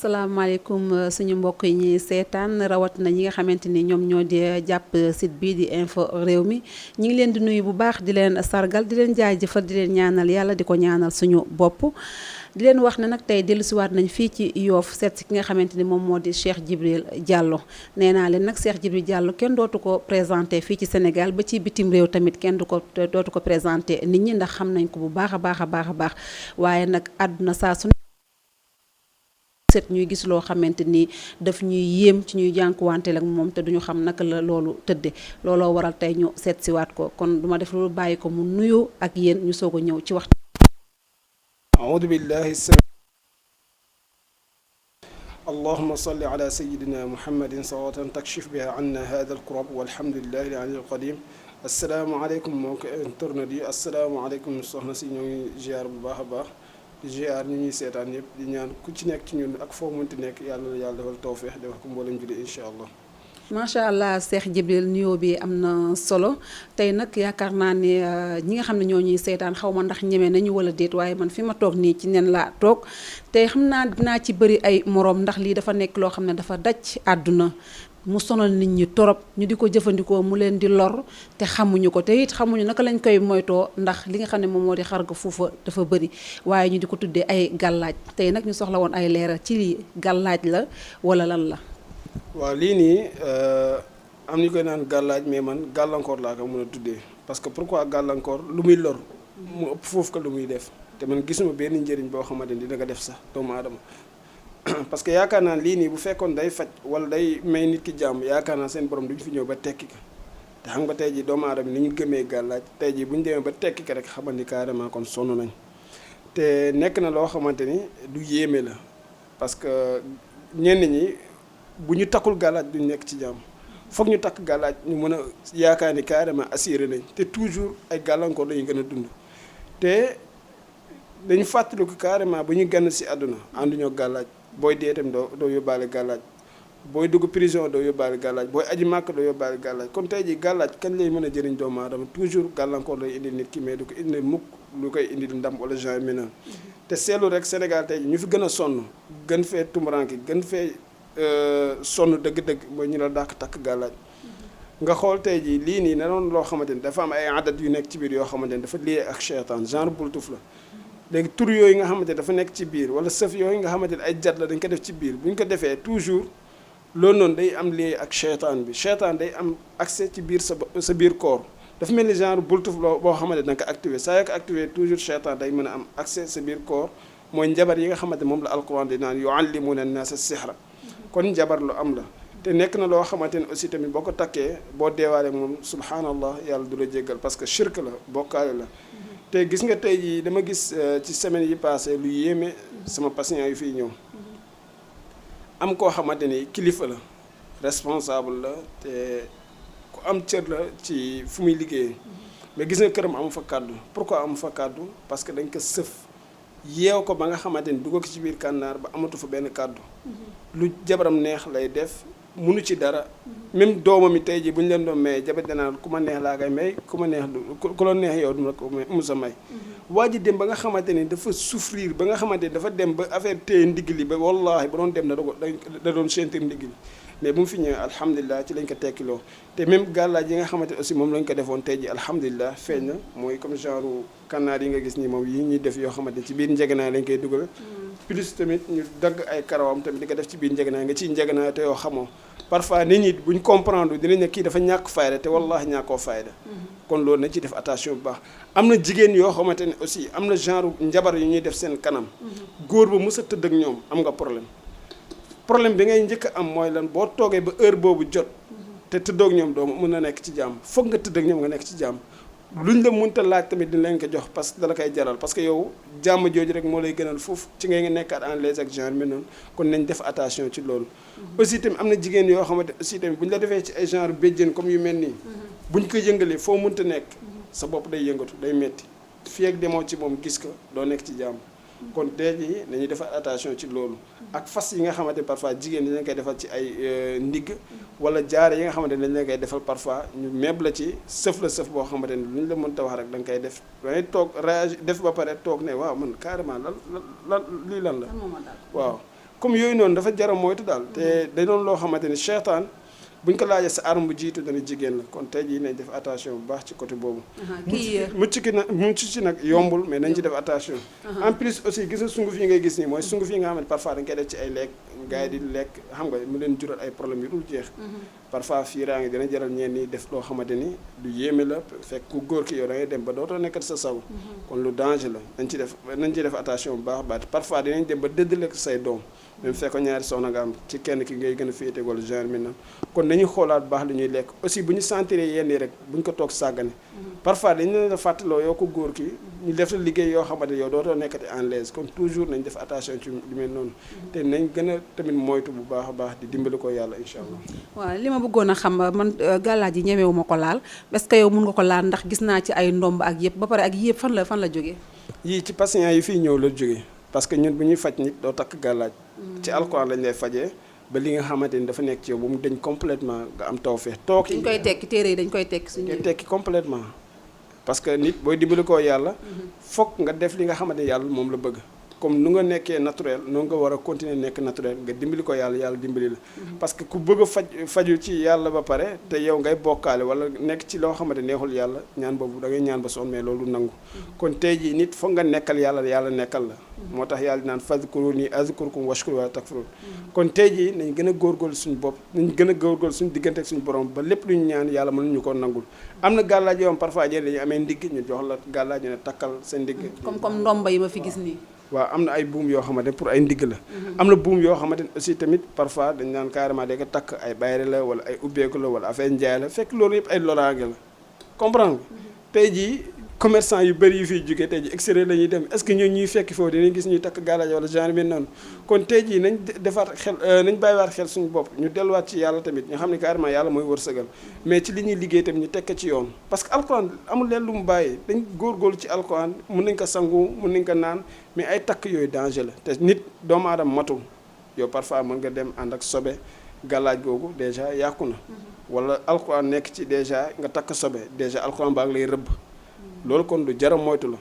salaamaaleykum suñu mbokk yi ñuy seetaan rawatina ñi nga xamante ni ñoom ñoo di jàpp site bii di info réew mi ñu ngi leen di nuyu bu baax di leen sargal di leen jaajëfal di leen ñaanal yàlla di ko ñaanal suñu bopp di leen wax ne nag tey dellusiwaat nañ fii ci Yoff seet si ki nga xamante ni moom moo di Cheikh Djibril Diallo nee naa leen nag Cheikh Djibril Diallo kenn dootu ko présenté fii ci Sénégal ba ci bitim réew tamit kenn dootu ko présenté nit ñi ndax xam nañ ko bu baax a baax a baax a baax waaye nag àdduna saa su set ñuy gis loo xamante ni daf ñuy yéem ci ñuy jànkuwanteel ak moom te duñu xam naka la loolu tëdde looloo waral tey ñu seet siwaat ko kon duma def loolu bàyyi ko mu nuyoo ak yéen ñu soog a ñëw ci waxtu. أعوذ بالله اللهم صل على سيدنا محمد صلاة تكشف بها عنا هذا الكرب والحمد لله العلي القديم السلام عليكم mbokk internet yi assalaamu aleykum soxna si ñoo ngi ziar bu baax a baax di ziar ñi ñuy seetaan yëpp di ñaan ku ci nekk ci ñun ak foo mënti nekk yàlla na yàlla defal tawfeex defal ko mboolem julli incha allah. macha allah Cheikh Djibril nuyoo bi am na solo tey nag yaakaar naa ne ñi nga xam ne ñoo ñuy seetaan xaw ma ndax ñeme nañu wala déet waaye man fi ma toog nii ci nen laa toog tey xam naa dinaa ci bëri ay moroom ndax lii dafa nekk loo xam ne dafa daj àdduna mu sonal nit ñi torop ñu di ko jëfandikoo mu leen di lor te xamuñu ko te it xamuñu naka lañ koy moytoo ndax li nga xam ne moom moo di xar ga fuufa dafa bëri waaye ñu di ko tuddee ay gàllaaj tey nag ñu soxla woon ay leeral ci lii gàllaaj la wala lan la. waaw lii nii am ñu koy naan gàllaaj mais man gàllankoor laa ko mën a tuddee parce que pourquoi gàllankoor lu muy lor mu ëpp foofu ko lu muy def te man gisuma benn njëriñ boo xamante ni dina ko def sax doomu aadama parce que yaakaar naa lii nii bu fekkoon day faj wala day may nit ki jàmm yaakaar naa seen borom duñu fi ñëw ba tekki ko te xam nga tey ji doomu aadama ni ñu gëmee gàllaaj tey ji bu ñu demee ba tekki ko rek xamal ni carrément kon sonn nañ te nekk na loo xamante ni du yéeme la parce que ñenn ñi bu ñu takkul gàllaaj duñ nekk ci jàmm foog ñu takk gàllaaj ñu mën a yaakaar ni carrément assuré nañ te toujours ay gàllankoor lañu gën a dund te dañu fàttaliku carrément bu ñu gann si àdduna ànduñoo gàllaaj booy dee itam doo yóbbaale gàllaaj booy dugg prison doo yóbbaale gàllaaj booy aji màkk doo yóbbaale gàllaaj kon tey ji gàllaaj kañ lay mën a jëriñ doomu aadama toujours gàllankoor lay indil nit ki mais du ko indil mukk lu koy indil ndam wala genre meneen te seetlu rek Sénégal tey ji ñu fi gën a sonn gën fee tumuranke gën fee sonn dëgg-dëgg mooy ñu la dàq takk gàllaaj nga xool tey jii lii nii ne doon loo xamante ni dafa am ay adat yu nekk ci biir yoo xamante ni dafa lié ak cheytaan genre bultuf la léegi tur yooyu nga xamante ni dafa nekk ci biir wala sëf yooyu nga xamante ni ay jat la dañ ko def ci biir bu ñu ko defee toujours loolu noonu day am lié ak cheytaan bi cheytaan day am accès ci biir sa biir corps dafa mel ni genre bultuf boo xamante ni da nga ko activé saa yoo ko activé toujours cheytaan day mën a am accès sa biir corps mooy njabar yi nga xamante moom la alquran di naan yuallimuna an-naasa sihra kon njabar lu am la te nekk na loo xamante ne aussi tamit boo ko takkee boo deewaale moom subhanallah yàlla du la jéggal parce que shirk la bokkaale la te gis nga tey jii dama gis ci semaine yi passé lu yéeme sama patient yu fiy ñëw am koo xamante ni kilifa la responsable la te ku am cër la ci fu muy liggéeyee mais gis nga këram amu fa kàddu pourquoi amu fa kàddu parce que dañ ko sëf yeew ko ba nga xamante ni dugg ko ci biir kànnaar ba amatu fa benn kàddu lu jabaram neex lay def munu ci dara même doomam yi tey jii bu ñu leen doon may jabar danaa ku ma neex laa koy may ku ma neex ku la neex yow du ma ko mu sa may waa ji dem ba nga xamante ni dafa souffrir ba nga xamante ni dafa dem ba affaire téye ndigg li ba wallahi ba doon dem da doon sentir ndigg li mais bu mu fi ñëwee alhamdulilah ci lañ ko tekkiloo te même gàllaaj yi nga xamante aussi moom lañ ko defoon tey ji alhamdulilah feeñ na mooy comme genre kànnaar yi nga gis nii moom yi ñuy def yoo xamante ci biir njegenaay lañ koy dugal plus tamit ñu dagg ay karawam tamit di ko def ci biir njegenaay nga ciy njegenaay te yoo xamoo parfois nit ñi buñ comprendre dinañ ne kii dafa ñàkk fayda te wallahi ñàkkoo fayda kon loolu nañ ci def attention bu baax am na jigéen yoo xamante ne aussi am na genre njabar yu ñuy def seen kanam góor ba mës a tëdd ak ñoom am nga problème bi ngay njëkk a am mooy lan boo toogee ba heure boobu jot te tëddoog ñoom doo mën a nekk ci jàmm foog nga tëdd ak ñoom nga nekk ci jàmm luñ la mënta laaj tamit dina leen ko jox parce que dala koy jaral parce que yow jàmm jooju rek moo lay gënal foofu ci ngay nga nekkaat en l'aise ak genre mel noonu kon nañ def attention ci loolu aussi tamit am na jigéen yoo xamante aussi tamit bu ñu la defee ci ay genre béjjén comme yu mel nii buñ ko yëngalee foo mënta nekk sa bopp day yëngatu day metti fii ak demoo ci moom gis ko doo nekk ci jàmm kon tey jii nañuy defar attention ci loolu ak fas yi nga xamante parfois jigéen ñi dañ koy defal ci ay ndigg wala jaare yi nga xamante ne dañ leen koy defal parfois ñu meeb la ci sëf la sëf boo xamante ne lu ñu la mënta wax rek da nga koy def dangay toog réagi def ba pare toog ne waaw man carrément lan lii lan la waaw comme yooyu noonu dafa jar a moytu daal te day doon loo xamante ni seytaan buñ ko laajee sa arme bu jiitu dana jigéen la kon tey jii nañ def attention bu baax ci côté boobu. mucc ci nag yombul mais nañ ci def attention. en plus aussi gis nga sunguf yi ngay gis nii mooy sunguf yi nga xam ne parfois dañ koy def ci ay lekk gars yi di lekk xam nga mu leen jural ay problème yu dul jeex. parfois fiiraa ngi dina jaral ñeen ñi def loo xamante ni du yéeme la fekk ku góor ki yow da ngay dem ba dootoo nekkat sa saw kon lu danger la nañ ci def attention bu baax baax parfois dinañ dem ba dëddale say doom même fekk ñaari soxna nga am ci kenn ki ngay gën a féete wala genre mi na kon nañuy xoolaat bu baax li ñuy lekk aussi bu ñu sentir yenn yi rek bu ñu ko toog sàggane parfois dañu leen a fàttaloo yow ko góor ki ñu def la liggéey yoo xamante yow dootoo nekkati en l'aise kon toujours nañ def attention ci li mel noonu te nañ gën a tamit moytu bu baax a baax di dimbali ko yàlla incha allah. waaw li ma bëggoon a xam man gàllaaj yi ñemewu ma ko laal est-ce que yow mun nga ko laal ndax gis naa ci ay ndomb ak yëpp ba pare ak yëpp fan la jógee. yii ci patients yi fii ñëw la jógee parce que ñun bu ñuy faj nit doo takk gàllaaj ci alxuraan lañ lay fajee ba li nga xamante ni dafa nekk ci yow bu mu dañ complètement nga am tawfeex toog dañ koy tekki téere yi dañ koy tekki suñu tekki complètement parce que nit booy dimbali koo yàlla foog nga def li nga xamante ni yàlla moom la bëgg comme nu nga nekkee naturel noonu nga war a continuer nekk naturel nga dimbali ko yàlla dimbali la parce que ku bëgg a faju ci yàlla ba pare te yow ngay bokkaale wala nekk ci loo xamante neexul yàlla ñaan boobu da ngay ñaan ba sonn mais loolu nangu kon tey jii nit foog nga nekkal yàlla nekkal la moo tax yàlla naan fazkuruni azkurkum washkuru wa takfurun kon tey jii nañ gën a góorgóorlu suñu bopp nañ gën a góorgóorlu suñu diggante ak suñu borom ba lépp lu ñu ñaan yàlla mën ñu ko nangul am na gàllaaj yoo am parfois jël dañu amee ndigg ñu jox la gàllaaj ñu ne takkal sa ndigg comme ndomba yi ma fi gis nii waaw am na ay buum yoo xamante ne pour ay ndigg la am na buum yoo xamante ne aussi tamit parfois dañ naan carrément day ko takk ay bayre la wala ay ubbeeku la wala affaire njaay la fekk loolu yëpp ay loraange la comprendre tey jii commerçant yu bëri yu fiy jógee tey jii extérieur la ñuy dem est-ce que ñoo ñuy fekki foofu dinañ gis ñuy takk gàllaaj wala genre bi noonu kon tey jii nañ defaat xel nañ bàyyiwaat xel suñu bopp ñu delluwaat ci yàlla tamit ñu xam ne carrément yàlla mooy wërsëgal mais ci li ñuy liggéey tamit ñu tekk ci yoon parce que alxuraan amul leen lu mu bàyyi dañ góorgóorlu ci alxuraan mun nañ ko sangu mun nañ ko naan mais ay takk yooyu danger la te nit doomu aadama matul yow parfois mën nga dem ànd ak sobe gàllaaj googu déjà yàqu na wala alxuraan nekk ci déjà nga takk sobe déjà alxuraan baa ngi lay rëbb loolu kon du jara moytu la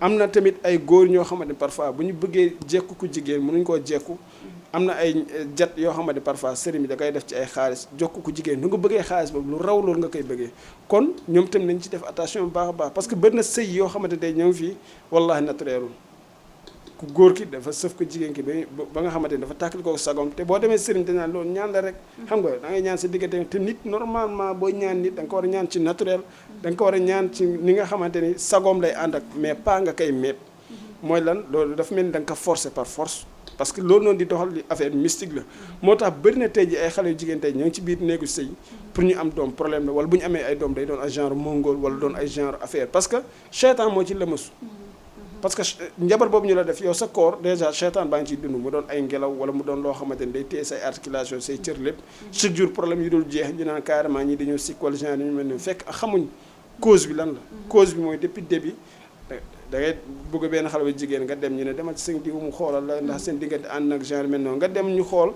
am na tamit ay góor ñoo xamante ne parfois bu ñu bëggee jekku ku jigéen mënuñ koo jekku am na ay jat yoo xamante ne parfois sëriñ bi da koy def ci ay xaalis jokku ku jigéen nu nga bëggee xaalis boobu lu raw loolu nga koy bëggee kon ñoom tamit nañ ci def attention bu baax a baax parce que bëri na sëy yoo xamante ne ñëw fii wallahi naturelul ku góor ki dafa sëf ko jigéen ki ba nga xamante ni dafa tàkkali ko sagom te boo demee sëriñ te naan loolu ñaan la rek xam nga da ngay ñaan sa diggante te nit normalement booy ñaan nit da nga ko war a ñaan ci naturel da nga ko war a ñaan ci ni nga xamante ni sagom lay ànd ak mais pas nga koy mépp mooy lan loolu dafa mel ni da nga ko forcer par force parce que loolu noonu di doxal li affaire mystique la moo tax bëri na tey ji ay xale yu jigéen tey ñoo ngi ci biir néegu sëy pour ñu am doom problème la wala bu ñu amee ay doom day doon ay genre mongol wala doon ay genre affaire parce que seytaan moo ci lëmasu parce que njabar boobu ñu la def yow sa corps déjà seytaan baa ngi ciy dund mu doon ay ngelaw wala mu doon loo xamante ni day téye say articulation say cër lépp chaque jour problème yu dul jeex ñu naan carrément ñi dañoo sikk wala genre ñu mel ni fekk xamuñ cause bi lan la cause bi mooy depuis début da ngay bëgg benn xale bu jigéen nga dem ñu ne demal ci seen diw mu xoolal la ndax seen diggante ànd nag genre mel noonu nga dem ñu xool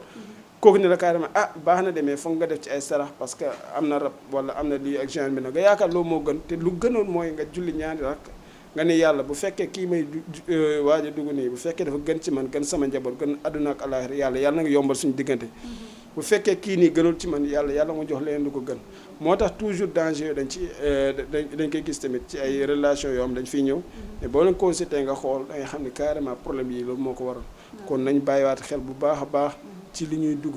kooku ne la carrément ah baax na demee foog nga def ci ay sarax parce que am na rab wala am na lii ak genre mel noonu nga yaakaar loolu moo gën te lu gënoon mooy nga julli ñaari rak nga ne yàlla bu fekkee kii may waaj a dugg nii bu fekkee dafa gën ci man gën sama njaboot gën àdduna ak àllaaxira yàlla na nga yombal suñu diggante bu fekkee kii nii gënul ci man yàlla nga jox leen lu ko gën moo tax toujours danger dañ ci dañ koy gis tamit ci ay relation yoo xam dañ fiy ñëw mais boo leen consulté nga xool da nga xam ne carrément problème yi loolu moo ko waral kon nañ bàyyiwaat xel bu baax a baax ci li ñuy dugg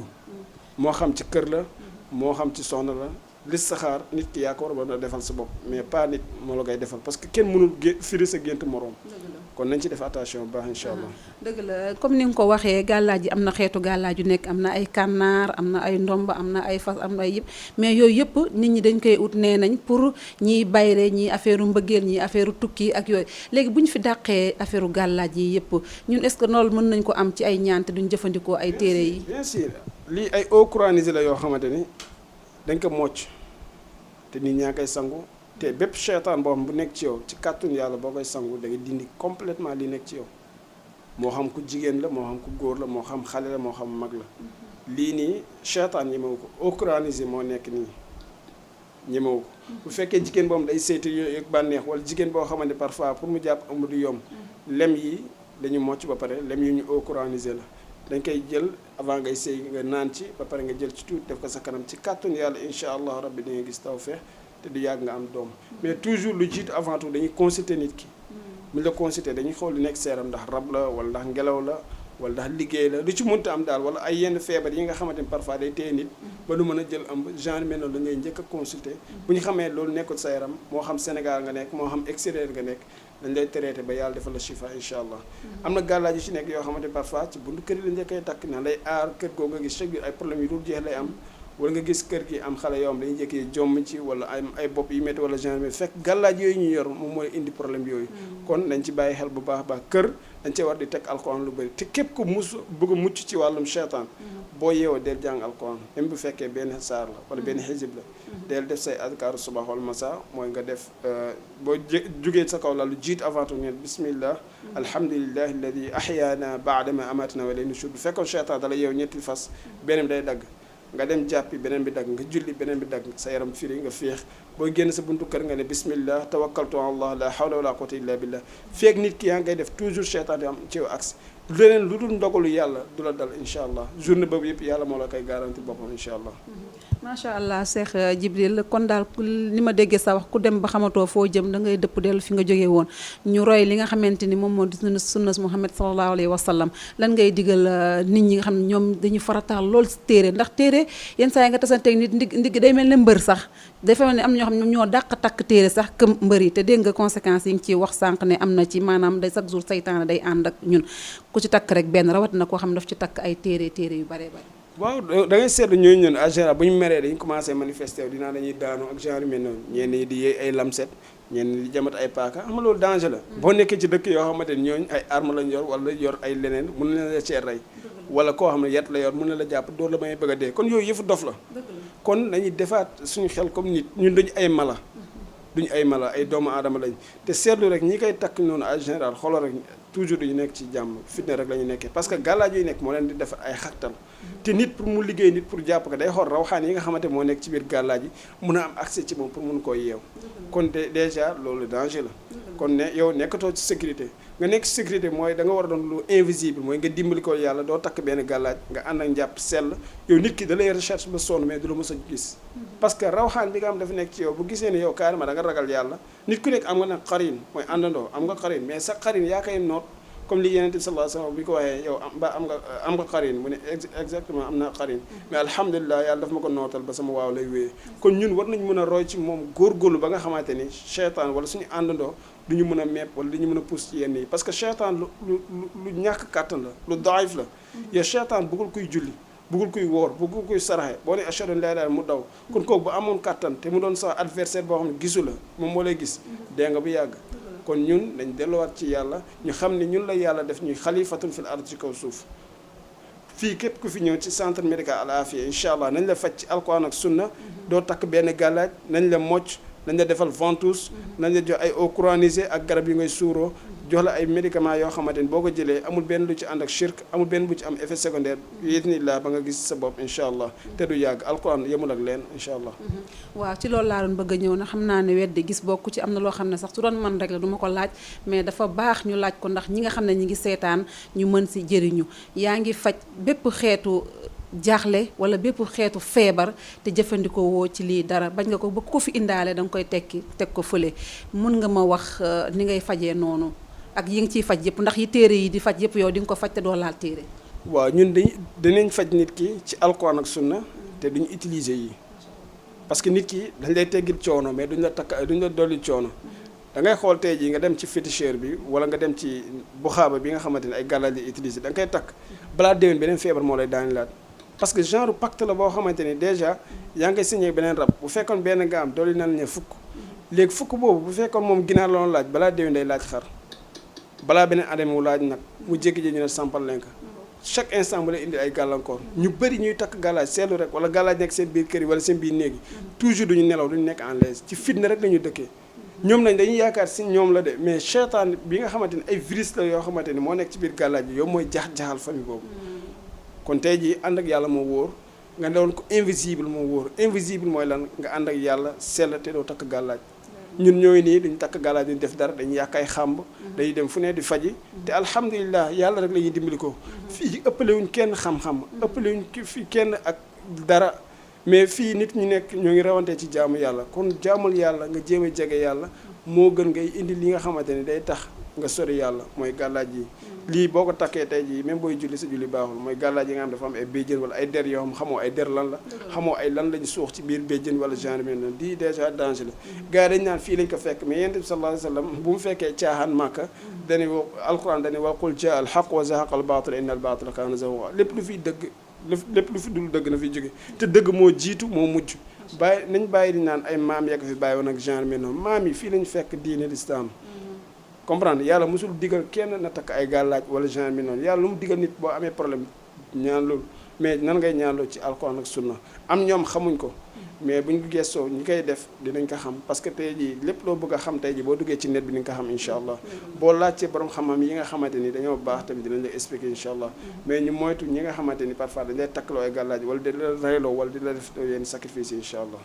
moo xam ci kër la moo xam ci soxna la listixaar nit ki yaa ko war a defal sa bopp mais pas nit moo la koy defal parce que kenn mënul firi sa gént moroom kon nañ ci def attention bu baax incha allah. dëgg la comme ni nga ko waxee gàllaaj yi am na xeetu gàllaaj yu nekk am na ay kànnaar am na ay ndomba am na ay fas am na ay yëpp mais yooyu yëpp nit ñi dañ koy ut nee nañ pour ñiy bayre ñi affaire mbëggeel ñi affaire tukki ak yooyu léegi bu ñu fi dàqee affaire gàllaaj yi yëpp ñun est-ce que loolu mën nañ ko am ci ay ñaan te duñ jëfandikoo ay téere yi. bien sûr lii ay eau courantise la yoo xamante ni dañ ko mocc te nit ñaa koy sangu. te bépp seytaan boo xam bu nekk ci yow ci kàttun yàlla boo koy sangu da ngay dindi complètement li nekk ci yow moo xam ku jigéen la moo xam ku góor la moo xam xale la moo xam mag la lii nii seytaan ñemewu ko eau courantise moo nekk nii ñemewu ko bu fekkee jigéen boobu day seeti yooyu ak bànneex wala jigéen boo xamante parfois pour mu jàpp ëmb du yomb lem yi dañu mocc ba pare lem yi ñu eau courantise la dañ koy jël avant ngay sëy nga naan ci ba pare nga jël ci tuuti def ko sa kanam ci kàttun yàlla incha allah rabbi di nga gis tawfeex te du yàgg nga am doom mais toujours lu jiitu avant tout dañuy consulter nit ki mu la consulter dañuy xool lu nekk seeram ndax rab la wala ndax ngelaw la wala ndax liggéey la lu ci mënta am daal wala ay yenn feebar yi nga xamante ni parfois day téye nit ba du mën a jël ëmb genre mel noonu la ngay njëkk a consulter bu ñu xamee loolu nekkul sa yaram moo xam Sénégal nga nekk moo xam extérieur nga nekk dañ lay traité ba yàlla defal la chifa incha allah am na gàllaaj yu ci nekk yoo xamante ni parfois ci buntu kër yi la njëkkee takk na lay aar kër googu nga gis chaque jour ay problème yu dul jeex lay am wala nga gis kër gi am xale yoo xam dañuy jékkee jomm ci wala ay bopp yu métti wala genre mais fekk gàllaaj yooyu ñu yor moom mooy indi problème yooyu kon nañ ci bàyyi xel bu baax baax kër dañ cee war di teg alquran lu bëri te képp ku bëgg a mucc ci wàllum cheytaan boo yeewoo del jàng alquran même bu fekkee benn saar la wala benn xisib la del def say adkaaru subax wal masa mooy nga def boo jugee sa kaw la lu jiit avant tout ngeen bismillah alhamdulillahi alladi ahyaana baadama amatana wa ilayhi nushur bu fekkoon cheytaan dala yeew ñetti fas benn bi day dagg nga dem jàppi beneen bi dagg nga julli beneen bi dagg sa yaram firi nga féex boo génn sa buntu kër nga ne bismillah tawakkaltu ala allah la hawla wala quwwata illa billah feeg nit ki yaa ngay def toujours cheytaan di am ci yow aksi leneen lu dul ndogalu yàlla du la dal incha allah journée boobu yëpp yàlla moo la koy garanti boppam incha allah macha allah Cheikh Djibril kon daal ni ma déggee sa wax ku dem ba xamatoo foo jëm da ngay dëpp dellu fi nga jógee woon ñu roy li nga xamante ni moom moo di sunnas Muhammad sallallahu alayhi wa sallam lan ngay digal nit ñi nga xam ne ñoom dañuy farataal lool si téere ndax téere yenn saa yi nga tasanteeg nit ndig day mel ne mbër sax dafa ne am ñoo xam ne ñoo dàq takk téere sax këm mbër yi te dégg nga conséquences yi nga ci wax sànq ne am na ci maanaam day chaque jour saytaane day ànd ak ñun ku ci takk rek benn rawat na koo xam ne daf ci takk ay téere yu bare bare waaw da ngay seetlu ñooñu ñun en général bu ñu meree dañu commencé manifester wu dinaa dañuy daanu ak genre mel noonu ñenn ñi di yéey ay lamset ñenn ñi di jamat ay paaka xam nga loolu danger la boo nekkee ci dëkk yoo xamante ni ñooñu ay arme lañ yor wala yor ay leneen mun na la cee rey wala koo xam ne yet la yor mun na la jàpp door la may bëgg a dee kon yooyu yëfu dof la kon nañuy defaat suñu xel comme nit ñun dañu ay mala duñu ay mala ay doomu aadama lañ te seetlu rek ñi koy takk noonu en général xoolal rek toujours duñu nekk ci jàmm fitna rek la ñu nekkee parce que gàllaaj yu nekk moo leen di def ay xaktal te nit pour mu liggéey nit pour jàpp ko day xool rawxaan yi nga xamante moo nekk ci biir gàllaaj yi mun a am accès ci moom pour mun koo yeew kon déjà loolu danger la kon ne yow nekkatoo ci sécurité nga nekk ci sécurité mooy da nga war a doon lu invisible mooy nga dimbali ko yàlla doo takk benn gàllaaj nga ànd ak njàpp sell yow nit ki da lay recherche ba sonn mais du la mës a gis parce que rawxaan bi nga am dafa nekk ci yow bu gisee ne yow carrément da nga ragal yàlla nit ku nekk am nga nag xarin mooy àndandoo am nga xarin mais sa xarin yaa koy noot comme li Yonent bi sallallahu alayhi wa sallam bi ko waxee yow am nga xarin mu ne exactement am naa xarin mais alhamdulilah yàlla daf ma ko nootal ba sama waaw lay wéyee kon ñun war nañ mën a roy ci moom góorgóorlu ba nga xamante ni cheytaan wala suñu àndandoo du ñu mën a mepp wala du ñu mën a pousse ci yenn yi parce que cheytaan lu ñàkk kàttan la lu daif la yow cheytaan bëggul kuy julli bëggul kuy woor bëggul kuy saraxe boo ne ashhadu an laa ilaaha illallaah mu daw kon kooku bu amoon kàttan te mu doon sa adversaire boo xam ne gisu la moom moo lay gis dee nga bu yàgg kon ñun dañ delluwaat ci yàlla ñu xam ne ñun la yàlla def ñuy xalifatun fil ard ci kaw suuf fii képp ku fi ñëw ci centre médical Al Afia incha allah nañ la faj ci alquran ak sunna doo takk benn gàllaaj nañ la mocc nañ la defal ventouse nañ la jox ay eau courant ak garab yi ngay suuroo jox la ay médicaments yoo xamante ni boo ko jëlee amul benn lu ci ànd ak shirk amul benn bu ci am effet secondaire yéen ba nga gis sa bopp incha allah te du yàgg alquran yemul ak leen incha allah. waaw ci loolu laa doon bëgg a ñëw na xam naa ne weddi gis bokku ci am na loo xam ne sax su doon man rek la du ma ko laaj mais dafa baax ñu laaj ko ndax ñi nga xam ne ñi ngi seetaan ñu mën si jëriñu yaa ngi faj bépp xeetu jaaxle wala bépp xeetu feebar te jëfandikoo woo ci lii dara bañ nga ko ba ko fi indaale da nga koy teg ko fële mun nga ma wax ni ngay fajee noonu ak yi nga ciy faj yëpp ndax yi téere yi di faj yëpp yow di nga ko faj te doo laal téere. waaw ñun dinañ faj nit ki ci alquran ak sunna te duñu utiliser yi parce que nit ki dañ lay teggil coono mais duñ la dolli coono da ngay xool tey jii nga dem ci féticheur bi wala nga dem ci buxaaba bi nga xamante ne ay gàllaaj lay utiliser da nga koy takk balaa déwén beneen feebar moo lay daanilaat parce que genre pacte la boo xamante ni déjà yaa ngi signé beneen rab bu fekkoon benn nga am dolli nañ ne fukk léegi fukk boobu bu fekkoon moom ginaar la laaj balaa déwén day laaj xar balaa beneen année mu laaj nag mu jékki-jékki ñu ne sampal leen ko chaque instant mu lay indi ay gàllankoor ñu bëri ñuy takk gàllaaj seetlu rek wala gàllaaj nekk seen biir kër yi wala seen biir néeg yi toujours duñu nelaw duñu nekk en l'aise ci fitna rek la ñu dëkkee ñoom nañ dañuy yaakaar si ñoom la de mais cheytaan bi nga xamante ni ay virus la yoo xamante ni moo nekk ci biir gàllaaj bi yow mooy jax-jaxal famille boobu kon tey jii ànd ak yàlla moo wóor nga doon ko invisible moo wóor invisible mooy lan nga ànd ak yàlla sell te doo takk gàllaaj ñun ñooy nii duñ takk gàllaaj duñ def dara dañuy yàq ay xàmb dañuy dem fu ne di faji te alhamdulilah yàlla rek la ñuy dimbali ko fii ëppalewuñ kenn xam-xam ëppalewuñ fii kenn ak dara mais fii nit ñu nekk ñoo ngi rawante ci jaamu yàlla kon jaamul yàlla nga jéem a jege yàlla moo gën ngay indi li nga xamante ne day tax nga sori yàlla mooy gàllaaj yi lii boo ko takkee tey jii même booy julli sa julli baaxul mooy gàllaaj yi nga xam dafa am ay béjjën wala ay der yoo xam xamoo ay der lan la xamoo ay lan lañu suux ci biir béjjën wala genre mel noonu di déjà danger la gars yi dañu naan fii lañ ko fekk mais yonent bi sallallahu alayhi wa sallam bu mu fekkee caaxaan màkka dani alquran dani wa qul jaa al haqq wa zahaqa al batil inna al batila kaana zahuqa lépp lu fiy dëgg lépp lu fi dul dëgg na fi jóge te dëgg moo jiitu moo mujj bàyyi nañ bàyyi di naan ay maam yegg fi bàyyi woon ak genre mel noonu maam yi fii lañ fekk diine l'islam comprendre yàlla mosul digal kenn na takk ay gàllaaj wala genre mel noonu yàlla lu mu digal nit boo amee problème ñaan loolu mais nan ngay ñaan loolu ci alquran ak sunna am ñoom xamuñ ko mais buñ ko gestoo ñi koy def dinañ ko xam parce que tey jii lépp loo bëgg a xam tey jii boo duggee ci net bi di nga ko xam incha allah boo laajtee borom xam-xam yi nga xamante ni dañoo baax tamit dinañ la expliquer incha allah mais ñu moytu ñi nga xamante ni parfois dañ lay takkaloo ay gàllaaj wala di la reyloo wala di la def yenn sacrifice incha allah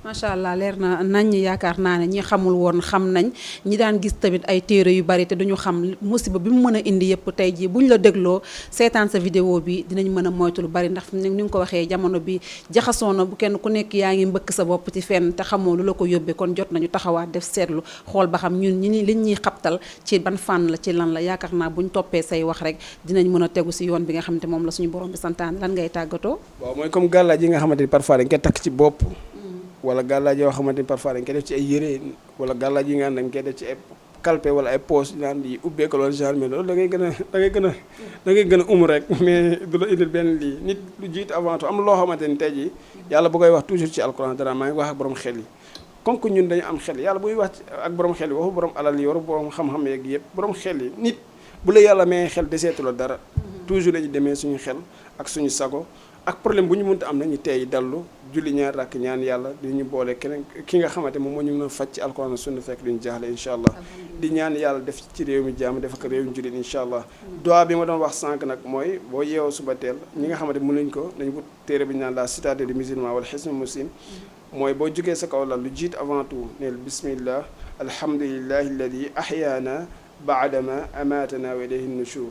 macha allah leer na nañ yaakaar naa ne ñi xamul woon xam nañ ñi daan gis tamit ay téere yu bari te duñu xam musiba bi mu mën a indi yëpp tey jii buñ la dégloo seetaan sa vidéo bi dinañ mën a moytu lu bari ndax ni nga ko waxee jamono bi jaxasoo na bu kenn ku nekk yaa ngi mbëkk sa bopp ci fenn te xamoo lu la ko yóbbee kon jot nañu taxawaat def seetlu xool ba xam ñun ñi liñ ñuy xabtal ci ban fànn la ci lan la yaakaar naa buñ toppee say wax rek dinañ mën a tegu si yoon bi nga xamante moom la suñu borom bi santaan lan ngay tàggatoo. waaw mooy comme gàllaaj yi nga xamante ni parfois dañ koy takk ci bopp wala gàllaaj yoo xamante ni parfois dañ koy def ci ay yére wala gàllaaj yi nga xam dañ koy def ci ay kalpe wala ay poche naan di ubbee ko loolu genre mais loolu da ngay gën a rek mais du la indil benn lii nit lu jiitu avant tout am loo xamante ni tey jii yàlla bu koy wax toujours ci alquran dara maa ngi wax ak borom xel yi comme que ñun dañu am xel yàlla buy wax ak borom xel yi waxu borom alal yi waru borom xam-xam yeeg yëpp borom xel yi nit bu la yàlla mayee xel deseetu la dara toujours dañu demee suñu xel ak suñu sago ak problème bu ñu mënta am nañu tey dallu julli ñaar rakk ñaan yàlla di ñu boole keneen ki nga xamante moom moo ñu mën a faj ci alquran sunna fekk duñu jaaxle incha allah di ñaan yàlla def ci réew mi jàmm def ko réew mi jullit incha allah doa bi ma doon wax sànq nag mooy boo yeewoo suba teel ñi nga xamante mënuñ ko nañu wut téere bi ñu naan la citadelle du musulman wala xisnu muslim mooy boo jógee sa kaw lal lu jiit avant tout neel bismillah alhamdulillahi alladi ahyaana baadama amatana wa ilayhi nushur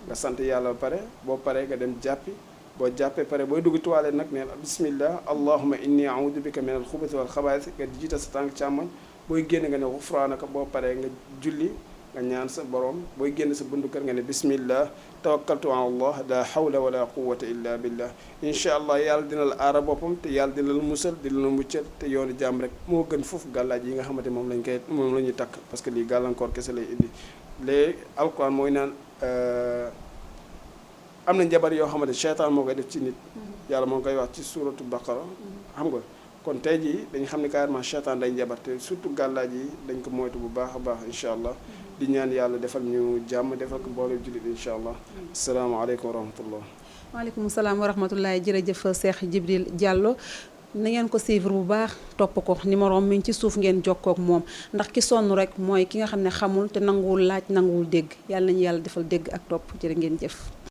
nga sant yàlla ba pare boo paree nga dem jàppi boo jàppee pare booy dugg toilette nag neel bismillah allahumma inni a'udhu bika min al-khubuthi wal khaba'ith nga jiital sa tànk càmmoñ booy génn nga ne ghufranaka boo paree nga julli nga ñaan sa borom booy génn sa bundu kër nga ne bismillah tawakkaltu ala allah la hawla wala quwwata illa billah incha allah yàlla dina la aara boppam te yàlla dina la musal dina la muccal te yoonu jàmm rek moo gën foofu gàllaaj yi nga xamante moom la ñuy takk parce que lii gàllankoor kese lay indi léegi alquran mooy naan am na njabar yoo xamante seytaan moo koy def ci nit yàlla moo koy wax ci suuratu baqara xam nga kon tey jii dañu xam ne carrément seytaan day njabar te surtout gàllaaj yi dañ ko moytu bu baax a baax incha allah di ñaan yàlla defal ñu jàmm defal ko mboolem jullit incha allah asalaamaaleykum wa rahmatullah waaleykum salaam wa rahmatullahi jërëjëf Cheikh Djibril Diallo na ngeen ko suivre bu baax topp ko numéro mi ngi ci suuf ngeen jokkoo ak moom ndax ki sonn rek mooy ki nga xam ne xamul te nanguwul laaj nanguwul dégg yàlla nañu yàlla defal dégg ak topp jërë ngeen jëf